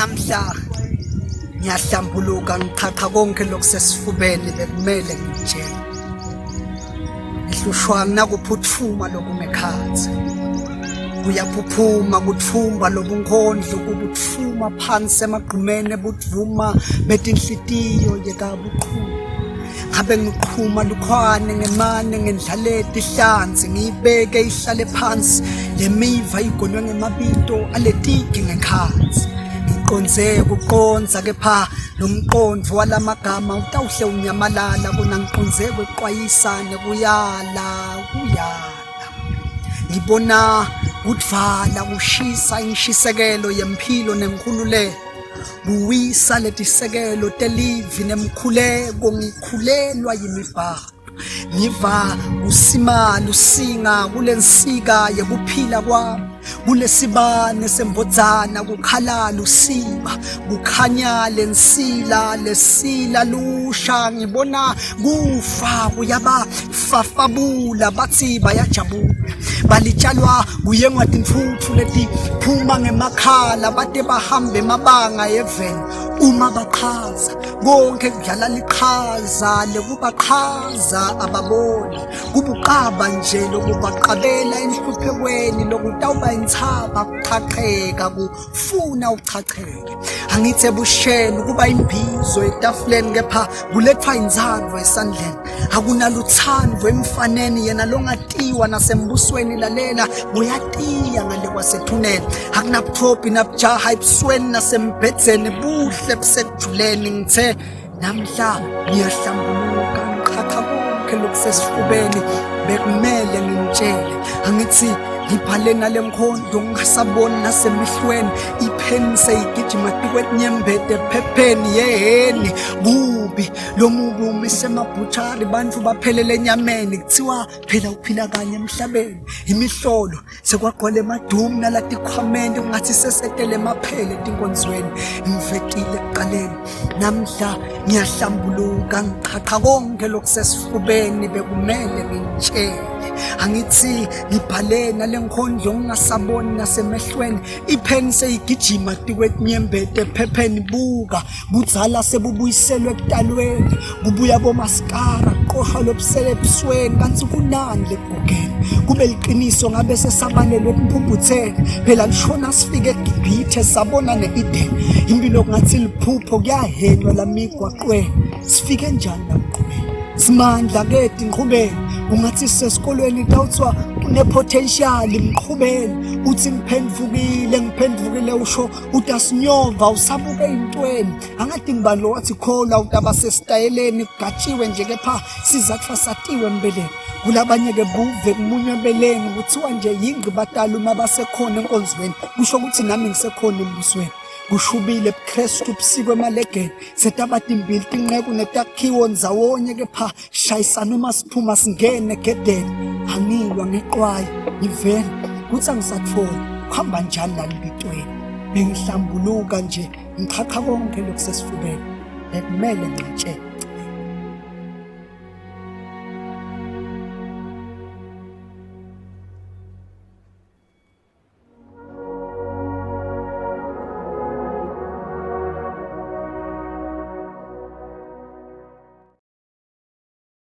Namhla ngiyahlambuluka ngiqhaqha konke lokusesifubeni bekumele ngitshele. Ngihlushwa nakuphuthuma lokumekhathi. Kuyaphuphuma kuthumba lobunkondlo kubuthuma phansi emagqumeni ebudvuma betinhlitiyo yekabuqhuma. Ngabe ngiqhuma lukhwane ngemane ngendlaleti ihlanzi ngiyibeke ihlale phansi lemiva igonwe ngemabito aletigi ngekhathi ngiqonze kuqonza kepha lo mqondo walamagama utawuhle unyamalala kona ngiqonze kweqwayisa nekuyala kuyala ngibona kudvala kushisa inshisekelo yempilo nenkululeko Kuwisa letisekelo telivi nemkhuleko ngikhulelwa yimibhalo ngiva kusima lusinga kulensika yekuphila kwami kulesibane sembodzana kukhala lusiba kukhanya lensila lesila lusha ngibona kufa kuyaba fafabula bathi bayajabula balitshalwa kuyengwa tintfutfu letiphuma ngemakhala bate bahambe emabanga eveni uma baqhaza konke kudlala liqhaza lekubaqhaza ababoni kubuqaba nje lokubaqabela enhluphekweni lokutawuba intsaba kuqhaqheka kufuna uchacheke angithi ebusheni kuba imbizo etafuleni kepha kulethwa inzalo esandleni akunaluthando emfaneni yena longatiwa nasembusweni lalela uyatiya ngale kwasethuneni akunabuthophi nabujaha ebusweni nasembhedzeni buhle busekujuleni ngithe namhla ngiyahlambuluka ngiqhaqha konke lokusesifubeni bekumele ngintshele angithi ngibhale nale nkhondo ngingasaboni nasemehlweni ipheni seyigijima tikwenyembete ephepheni yeheni kubi lo mubi umise emabhuthari bantu baphelele enyameni kuthiwa phela uphila kanye emhlabeni imihlolo sekwagcwala emadumu nalatikhwameni kungathi sesetele emaphele etinkonzweni ngivetile ekuqaleni namhla ngiyahlambuluka ngiqhaqha konke lokusesifubeni bekumele ngintshele angithi ngibhale nale nkhondlo ngingasaboni nasemehlweni ipheni seyigijima tikwenyembete ephepheni buka budzala sebubuyiselwe ekutalweni kubuya bomaskara kuqoshwa lobusele ebusweni kanti kunani lekugugeni kube liqiniso ngabe sesabalelwe ekumpumputheni phela lishona sifike eGibhithe sabona ne-Eden impilo kungathi liphupho kuyahenwa lamigwaqweni sifike njani lamqhubeni simandla ke tinqhubeni ungathi sisesikolweni kuthiwa une-potential mqhubeni uthi ngiphendvukile ngiphendvukile usho utasinyova usabuke intweni angathi ngibani lo wathi kholwa utaba sesitayeleni kugatshiwe nje kepha sizathu asatiwe embeleni kulabanye-ke buve kumunywa ebeleni kuthiwa nje yingqi batala uma basekhona enkonzweni kusho ukuthi nami ngisekhona embusweni kushubile ebuKristu busikwe emalegeni setabatimbili tinqeku netakhiwo ndzawonye kepha shayisana uma siphuma singene egedeni angilwa ngeqwayi ngivele kuthi angisatholi kuhamba njani la libitweni bengihlambuluka nje ngiqhaqha konke lokusesifubeni bekumele ngitshele.